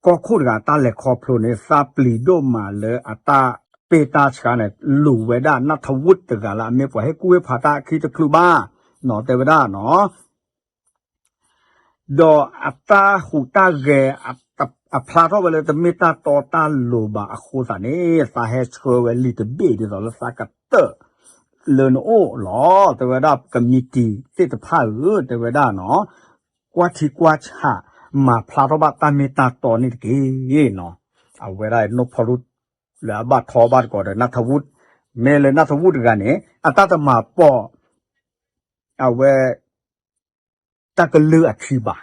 ကီၢ်ခိၣ်တဂၤတၢ်လဲၤခီဖျိန့ၣ် သးပျံၤဒိၣ်မးလၢအတၢ်ပ့ၢ်တၢ်ဆှါန့ၣ် လူၤဝဲဒၣ်နၢ်ထဝုၣ်တဂၤလၢအမ့ၢ်ပှၤဟ့ၣ်ကူၣ်ဟ့ၣ်ဖးတၢ်အခံတချုးဘၣ်နီၤ တဲဝဲဒၣ်နီၤ ဒီးအတၢ်ဟူးတၢ်ဂဲၤ အဖျါထီၣ်ဝဲလၢတမ့ၢ်တၢ်တီတၢ်လိၤဘၣ်အဃိသတးန့ၣ် သးဟဲဆှၢဝဲလံာ်တဘ့ၣ်ဒ်သိးလၢသးကတၢၢ်လၢနအိၣ်လီၤ. တဲဝဲဒၣ် committee သ့ၣ်တဖၣ်ဧၢ တဲဝဲဒၣ်နီၤ ကွၢ်ထံကွၢ်ဆး မၤဖျါထီၣ်ဘၣ်တၢ်မ့ၢ်တၢ်တီန့ၣ်တက့ၢ်နီၤ. အဝဲဒၣ်နီၢ်ဖီရူ လၢအဘၣ်ထီဘၣ်တကိးဒီးနၢ်ထဝုၣ် မ့ၢ်လၢနၢ်ထဝုၣ်တဂၤန့ၣ် အတၢ်တမၤပိာ် အဝဲ တၢ်ကလုၢ်အခံဘၣ်.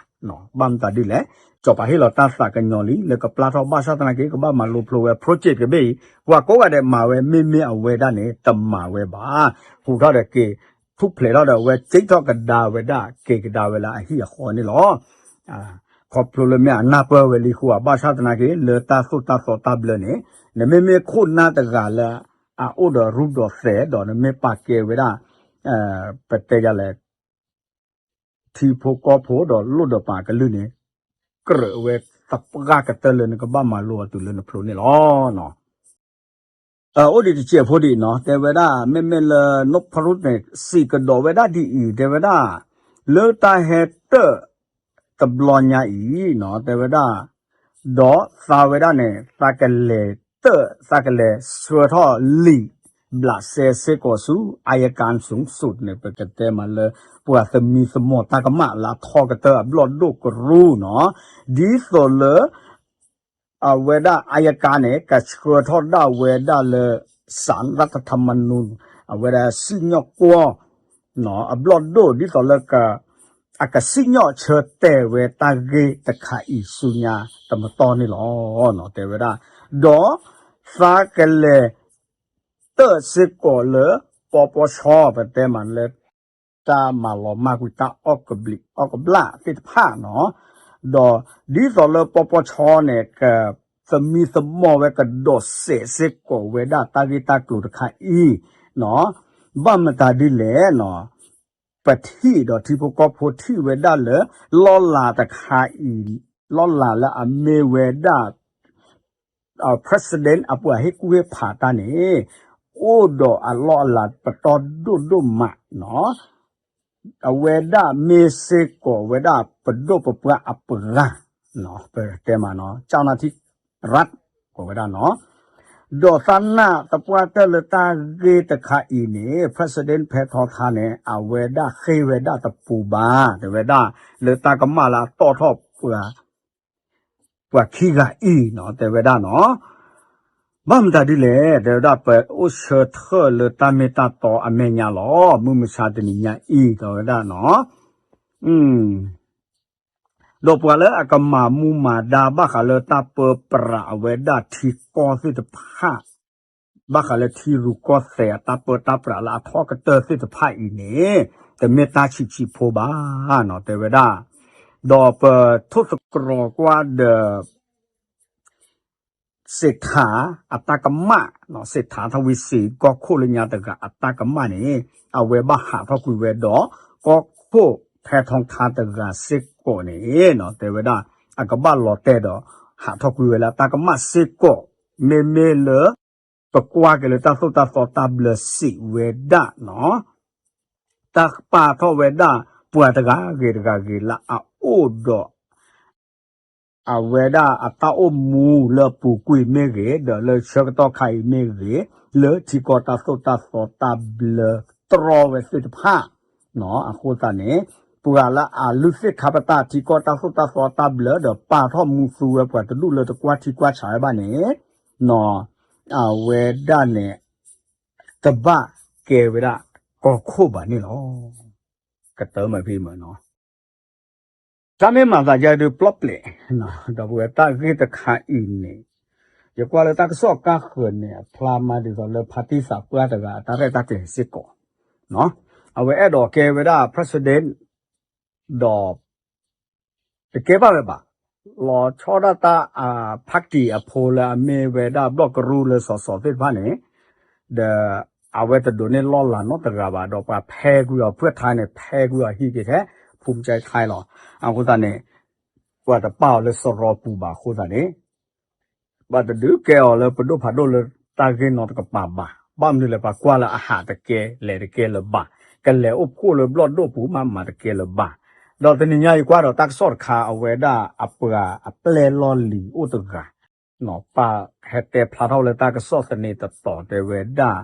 ဘၣ်မတၤဒ်လဲၣ်, စီၤပၤဟ့ၣ်လီၤတၢ်သးကညီၤလံ လၢကပျၢ်ထီၣ်ဘၣ်ဆၣ်သနာ်က့ ကဘၣ်မၤလိဖျိဝဲ project တဘ့ၣ်အံၤ ပှၤကိးဂၤဒဲးမၤဝဲ မ့မ့ၢ်အဝဲဒၣ်န့ၣ် တမၤဝဲဘၣ်. ဟူးထီၣ်ဒီးက့ၤ ထူၣ်ဖျဲးထီၣ်ဒီးအဝဲစံးထီၣ်ကဒါဝဲဒၣ် က့ၤကဒါဝဲလၢအဟံၣ်အဃီန့ၣ်လီၤ. ခီဖျိလၢမ့ၢ်အနၢ်ပၢၢ်ဝဲလံဃိဧါ ဘၣ်ဆၣ်သနာ်က့ လၢတၢ်သိၣ်တၢ်သီတၢ်ဘျၢန့ၣ် နမ့မ့ၢ်ခိၣ်နၢ်တဂၤလၢ အအိၣ်ဒီးရူဒီးသဲးဒီး နမ့ၢ်ပာ်ကဲဝဲဒၣ် ပတဲယၤလဲၣ် ထံဖိကီၢ်ဖိဒီးလိၣ်ဒီးပာ်ကလုၢ်န့ၣ် ကြၢးဝဲသပှၢ်ကတၢၢ်လၢနကဘၣ်မၤလိအီၤတုၤလၢနဖျိန့ၣ်လီၤ. အိၣ်ဒံးတစဲးဖိဒံးနီၤ တဲဝဲဒၣ် မ့မ့ၢ်လၢ နီၢ်ဖီရူန့ၣ် စံးကဒီးဝဲဒၣ်ဒ်အံၤ တဲဝဲဒၣ် လၢတၢ်ဟဲတၢၣ်တဘျီညါအံၤနီၤ တဲဝဲဒၣ် ဒီးသးဝဲဒၣ်န့ၣ် သးကလဲၤတၢၣ် သးကလဲၤဆှၢထီၣ်လံာ်ဘျးစဲစ့ၢ်ကီးဆူ အယကၣ် สูงสุด န့ၣ် ပကတဲမးလၢ ပှၤသမံသမိးတၢ်ကမၣ်လၢအထီကတၢၢ်အဘျီၣ်ဒိၣ်ကရူၢ်နီၤ ဒ်သိးလၢ အဝဲဒၣ်အယကၣ်န့ၣ် ကဆှၢထီၣ်ဒၣ်ဝဲဒၣ်လၢ ศาลรัฐธรรมนูญ အဝဲဒၣ်စံၣ်ညီၣ်ကွီၢ် အဘျီၣ်ဒိၣ်ဒ်သိးလၢ အကစံၣ်ညီၣ်ဆၢတဲာ်ဝဲတၢ်ဂ့ၢ်တခါအံၤဆူညါတမတီၢ်န့ၣ်လီၤ. တဲဝဲဒၣ် ဒီးသးကလဲၤ တၢၣ်စ့ၢ်ကီးလၢ ပီပီဆီ ပတဲမးလၢ တၢ်မၤလီၤမၢ်ကွံာ်တၢ်အီၣ်ကဘျံးအီၣ်ကဘျၣ်သ့ၣ်တဖၣ်နီၤ ဒီးဒ်သိးလၢပီပီဆီန့ၣ် ကသမံသမိးဝဲကဒီးစဲးစ့ၢ်ကီးဝဲဒၣ်တၢ်ဂ့ၢ်တၢ်ကျိၤတခါအံၤနီၤ ဘၣ်မတၤဒ်လဲၣ်နီၤ ပထံၣ်ဒီးထံဖိကီၢ်ဖိထံၣ်ဝဲဒၣ်လၢ လီၢ်လၤတခါအံၤ လီၢ်လၤလၢအမ့ၢ်ဝဲဒၣ် President အပှၤဟ့ၣ်ကူၣ်ဟ့ၣ်ဖးတၢ်န့ၣ် အိၣ်ဒီးအလီၢ်အလၤပတီၢ်ဒိၣ်ဒိၣ်မးနီၤ. အဝဲဒၣ်မ့ၢ်စ့ၢ်ကီးဝဲဒၣ်ပဒိၣ်ပပှၢ်အပှၤနီၤ, ပတဲမးနီၤ, ကၠီနၢ်ထံရၢတ်ကိးဝဲဒၣ်နီၤ. ဒီးသးနၢ်သပှၢ်တၢၢ်လၢတၢ်ဂ့ၢ်တခါအံၤန့ၣ် President ဖဲထီထါန့ၣ် အဝဲဒၣ်ဃ့ဝဲဒၣ်တပူၤဘၣ်, တဲဝဲဒၣ် လၢတၢ်ကမၣ်လၢအတီၣ်ထီၣ်ပှၤ ပှၤခံဂၤအံၤနီၤ, တဲဝဲဒၣ်နီၤ. ဘၣ်မတၤဒ်လဲၣ်, တဲဝဲဒၣ် ပအိၣ်ဆၢထၢၣ်လၢတၢ်မ့ၢ်တၢ်တီအမဲာ်ညါလီၤ, မုၢ်မဆါတနံၤညါအံၤ တဲဝဲဒၣ်နီၤ. ဒီးပှၤလၢအကမၤမူမၤဒါဘၣ်ဃးလၢတၢ်ပၢပြးအဝဲဒၣ်ထံကီၢ်သ့ၣ်တဖၣ် ဘၣ်ဃးလၢထံရူၢ်ကီၢ်သဲးအတၢ်ပၢတၢ်ပြးလၢအထီကတၢၢ်သ့ၣ်တဖၣ်အံၤန့ၣ် တမ့ၢ်တၢ်ဆံးဆံးဖိဘၣ်နီၤ, တဲဝဲဒၣ်. ဒီးပထိၣ်သတြီၤကွၢ်ဒီး စ့းထးအတၢ်ကမၣ်, စ့းထးထီၣ်ဝံၤစ့းကီၢ်ခိၣ်လၢညါတဂၤအတၢ်ကမၣ်န့ၣ် အဝဲဘၣ်ဟးထီၣ်ကွံာ်ဝဲဒီး ကီၢ်ခိၣ်ဖဲထီထါတဂၤစ့ၢ်ကီးန့ၣ်နီၤ, တဲဝဲဒၣ် အကဘၣ်လီၤတဲာ်ဒီး ဟးထီၣ်ကွံာ်ဝဲလၢအတၢ်ကမၣ်စ့ၢ်ကီး, မ့မ့ၢ်လၢ ပကွၢ်က့ၤလၢတၢ်သိၣ်တၢ်သီတၢ်ဘျၢစံးဝဲဒၣ်နီၤ, တၢ်ပာ်ထီၣ်ဝဲဒၣ် ပှၤတဂၤဂ့ၤတဂၤဂ့ၤလၢအအိၣ်ဒီး အဝဲဒၣ်အတၢ်အိၣ်မူလၢအပူၤကွံာ်မ့ၢ်ဂ့ၤ, ဒီးလၢဆၢကတီၢ်ခါအံၤမ့ၢ်ဂ့ၤ, လၢထံကီၢ်တၢ်သိၣ်တၢ်သီတၢ်ဘျၢတြီဝဲသ့ၣ်တဖၣ်နီၤ, အဃိသတးန့ၣ် ပှၤလၢအလုၢ်သ့ၣ်ခါပတာ်ထံကီၢ်တၢ်သိၣ်တၢ်သီတၢ်ဘျၢဒီးပာ်ထီၣ်မူသူဝဲပှၤတဒူၣ်လၢတကွၢ်ထံကွၢ်ဆးဝဲဘၣ်န့ၣ်နီၤ, အဝဲဒၣ်န့ၣ် တဘၣ်ကဲဝဲဒၣ်ကီၢ်ခိၣ်ဘၣ်န့ၣ်လီၤ. ကတၢၢ်မးဖဲမးနီၤ, တၢ်မ့ၢ်မၤသးဒ်ပျီၣ်ပျဲး, ဒီပုၢ်ဝဲၢ်တၢ်ဂ့ၢ်တခါအံၤန့ၣ်, ယကွၢ်လၢတၢ်ကစီၣ်ကါဃၢၤန့ၣ် အဖျါမးဒ်သိးလၢဖါတံၢ်သးပှၢ်တဂၤအတၢ်ရဲၣ်တၢ်ကျဲၤစ့ၢ်ကီး, အဝဲအဲၣ်ဒိးကဲဝဲဒၣ် president ဒီး တကဲဘၣ်ဝဲဘၣ်, လီၤဆီဒၣ်တၢ်အ party အဖိလၢအမ့ၢ်ဝဲဒၣ်ဘျီၣ်ကရူၢ်လၢစီၤစီၤသ့ၣ်တဖၣ်န့ၣ်, ဒီး အဝဲတဒိးန့ၢ်လီၢ်လၤနီတဂၤဘၣ်, ဒီးပှၤဖဲကွံာ်အီၤဖုၣ်ထါန့ၣ် ဖဲကွံာ်အီၤဟံးက့ၤထဲ ဖူမကၠဲခါလီၤ. အဃိသတးန့ၣ် ပှၤတပာ်အီၤလၢစရီပူၤဘၣ်အဃိသတးန့ၣ် ဘၣ်တဒုးကဲအီၤလၢပဒိၣ်ဖးဒိၣ်လၢတၢ်ဂ့ၢ်နီတကပၤဘၣ်. ဘၣ်မနုၤလဲၣ် ပှၤကွၢ်လၢအဟးတကဲလဲၤတကဲလၢၤဘၣ်, ကလဲၤအိၣ်ဖှိၣ်လၢဘျီၣ်ဒိၣ်ပူၤမးမၤတကဲလၢၤဘၣ်. ဒီးတနံၤညါအံၤကွၢ်ဒီးတၢ်ကစီၣ်တခါ အဝဲဒၣ်အပှၤအပျဲၢ်လီၢ်လံၤအိၣ်တဂၤ, ပာ်ဟဲတဲဖျါထီၣ်လၢတၢ်ကစီၣ်သန့တတီၤတဲဝဲဒၣ်,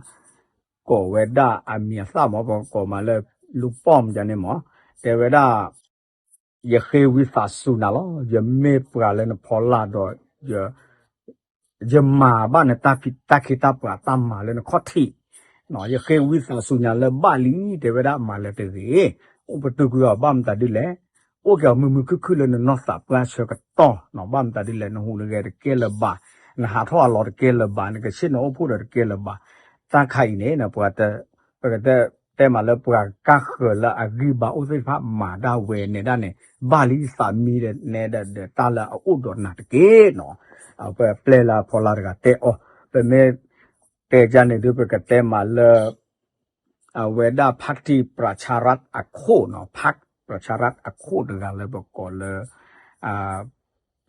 ကိးဝဲဒၣ်အမံၤအသၣ်မး ပကိးမးလၢ လူၤပီၢ်မးန့ၣ်မး, တဲဝဲဒၣ် ယဃ့ဝံသးစူၤနၤလီၤ. ယမ့ၢ်ပှၤလၢနဖီလာ်ဒီး ယမၤဘၣ်နတၢ်ဖံးတၢ်ခ့တၢ်ပှၤတၢ်မၤလၢနခီၣ်ထံး, ယဃ့ဝံသးစူၤနၤလၢဘၣ်လံ, တဲဝဲဒၣ်မၤလၢၤတဂ့ၤ, အိၣ်ပတုာ်ကွံာ်အီၤဘၣ်မတၤဒ်လဲၣ်, အိၣ်က့ၤအီၤမုာ်မုာ်ခုၣ်ခုၣ်လၢနနီၢ်သးပှၢ်ဆၢကတီၢ်, ဘၣ်မတၤဒ်လဲၣ် နဟူးနဂဲၤတကဲလၢၤဘၣ်, နဟးထီၣ်အလီၤတကဲလၢၤဘၣ်, နကဆ့ၣ်နီၤအိၣ်ဖှိၣ်ဒီးတကဲလၢၤဘၣ်. တၢ်ခါအံၤန့ၣ် ပှၤ ပကတဲ တဲမးလၢပှၤကါဃၢၤလၢအဂံၢ်ဘါအိၣ်သ့ၣ်တဖၣ်မၤဒၣ်ဝဲနဲဒၣ်န့ၣ် ဘၣ်လံသးမံဒီးနဲဒၣ်ဒီးတၢ်လၢအအိၣ်ဒီးနၤတက့ၢ်နီၤ, ပပျဲၢ်လၢအဖီလာ်တဂၤတဲအီၤ, ပမ့ၢ်တဲဒ်န့ၣ်ဒုး ပကတဲမးလၢ အဝဲဒၣ် พรรคประชารัฐ အခိၣ်နီၤ, พรรคประชารัฐ အခိၣ်တဂၤလၢပကိးလၢ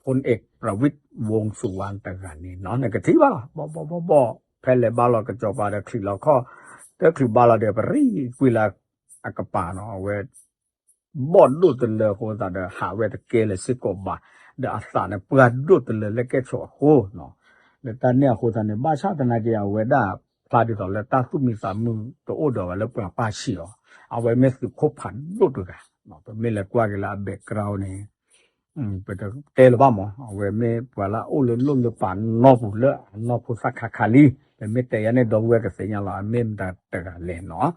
พลเอกประวิตรวงษ์สุวรรณ တဂၤန့ၣ်နီၤ, နကထံၣ်ဘၣ်လီၤ, ဘီၣ်ဘီၣ်ဘီၣ်ဘီၣ်, ဖဲလဲၤဘါလီၤကစီၤပၤဒီးချံးလီၤခီၣ်, တချုးဘါလီၤဒီးပရံကွံာ်လၢအကပၤနီၤ, အဝဲ ဘီၣ်ဒိၣ်တလၢအဃိသတးဒီး ဟးဝဲတကဲလၢၤစ့ၢ်ကီးဘၣ်, ဒီးအသးန့ၣ်ပှၢ်ဒိၣ်တလၢလၢကဲၣ်ဆိးအဃိနီၤ, လၢတၢ်န့ၣ်အဃိသတးန့ၣ် ဘၣ်ဆၣ်သနာ်က့ အဝဲဒၣ်ဖျါဒ်သိးလၢတၢ်သူၣ်မံသးမုာ်တအိၣ်ဒီးဝဲလၢပှၤပၢ်ဆံးအီၤ, အဝဲမ့ၢ်သုးခိၣ်ဖးဒိၣ်တဂၤ, ပမ့ၢ်လဲၤကွၢ်က့ၤလၢအ background န့ၣ် ပတတဲလၢၤဘၣ်မး, အဝဲမ့ၢ်ပှၤလၢအအိၣ်လၢလိၣ်လၢပာ်နီၢ်ပူၤလၢအနီၢ်ဖိသၣ်ခါခါလံ, ပမ့ၢ်တဲယၤန့ၣ် ဒီပုၢ်ဝဲၢ်ကသ့ၣ်ညါလီၤ အမ့ၢ်မတၤတဂၤလဲၣ်နီၤ,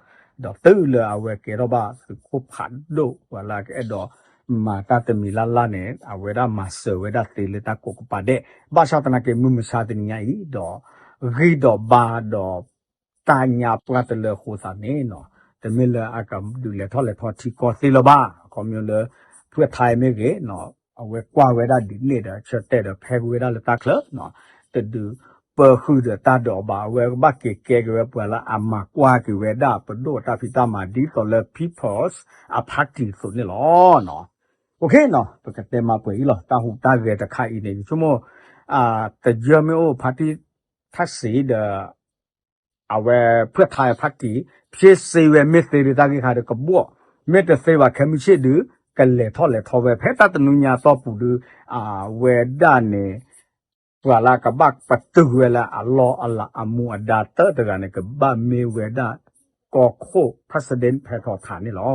ဒီးတုၤလၢအဝဲကဲထီၣ်ဘၣ်သုးခိၣ်ဖးဒိၣ် ပှၤလၢအကအဲၣ်ဒိးမၤတၢ်တမံၤလၢ်လၢ်န့ၣ် အဝဲဒၣ်မၤစၢၤဝဲဒၣ်သ့လၢတၢ်ကိးကပၤဒဲး, ဘၣ်ဆၣ်သနာ်က့ မုၢ်မဆါတနံၤညါအံၤဒီး ဂံၢ်ဒီးဘါဒီး တၢ်ညါပှၢ်တလၢအဃိသတးန့ၣ်နီၤ, တမ့ၢ်လၢအကဒုးလဲၤထီၣ်လဲၤထီထံကီၢ်သ့လၢၤဘၣ်, ခီဖျိလၢ ဖုၣ်ထါမ့ၢ်ဂ့ၤနီၤ, အဝဲကွၢ်ဝဲဒၣ်ဒ်န့ၣ်ဒီး ဆၢတဲာ်ဒီးဖဲကွံာ်ဝဲဒၣ်လၢတၢ်ချၢနီၤ, တဒုးပၢဃုာ်ဒီးတၢ်ဒိးဘၣ်, အဝဲကဘၣ်က့ၤကဲက့ၤဝဲပှၤလၢအမၤကွၢ်က့ၤဝဲဒၣ်ပဒိၣ်အတၢ်ဖံးတၢ်မၤဒ်သိးလၢ People's အ party အသိးန့ၣ်လီၤ. ပကတဲမးပှဲၤအံၤလီၤ, တၢ်ဟူးတၢ်ဂဲၤတခါအံၤန့ၣ် ယဆိကမိၣ် တယၢမ့ၢ်အိၣ် ဖါတံၢ်ထၣ်စံးဒီး အဝဲဖၢၣ်ထါဖါတံၢ် ဖ့စ့ဝဲမ့ၢ်သ့ဒုးတၢ်ဂ့ၢ်ခါဒီးကဘီၣ်, မ့ၢ်တသ့ဘၣ်ခဲမုၢ်ဆ့ၣ်ဒုး ကလဲၤထီၣ်လဲၤထီဝဲ ဖဲတၢ်တနွံညါအတီၢ်ပူၤဒုး အဝဲဒၣ်န့ၣ် ပှၤလၢကဘၣ်ပတုာ်ဝဲလၢအလီၢ်အလၤအမူအဒါတၢၢ်တဂၤန့ၣ် ကဘၣ်မ့ၢ်ဝဲဒၣ် ကီၢ်ခိၣ် president ဖဲထီၣ်ထးန့ၣ်လီၤ.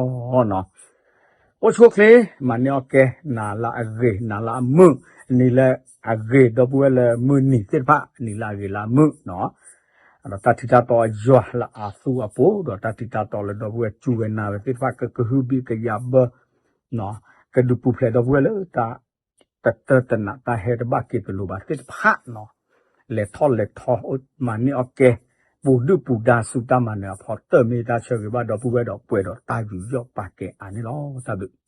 အိၣ်ဆူၣ်အိၣ်ချ့ မၤန့ၢ်အီၣ်ကဲ နၤလၢအဂ့ၤ နၤလၢအမုာ်, နံၤလၢအဂ့ၤ ဒီပုၢ်ဝဲၢ်လၢမုၢ်နံၤသ့ၣ်တဖၣ် နံၤလၢအဂ့ၤလၢအမုာ်နီၤ, ဒီးတၢ်ထံတၢ်တီအယွၤလၢအသူအပူၤ ဒီးတၢ်ထံတၢ်တီလၢဒီပုၢ်ဝဲၢ်စူၢ်ဝဲနာ်ဝဲသ့ၣ်တဖၣ် ကကဟုဘံၣ်ကယာ်ဘၢ ကဒုးပူၤဖျဲးဒီပုၢ်ဝဲၢ်လၢတၢ် တတၢတနာ်တၢ်ဟဲတဘၣ်က့ၤတလိၤဘၣ်သ့ၣ်တဖၣ်နီၤ, လဲၤထီၣ်လဲၤထီ မၤန့ၢ်အီၣ်ကဲ ပူၤဒုၣ်ပူၤဒါဆူတၢ်မၤနၢၤအဖီတၢၢ် မ့ၢ်တၢ်ဆၢဂ့ၤဘၣ်ဒီပုၢ်ဝဲၢ်ဒီးပှဲၤဒီးတၢ်ယူးယီၣ်ပာ်ကဲအါန့ၣ်လီၤ. တၢ်ဘျုး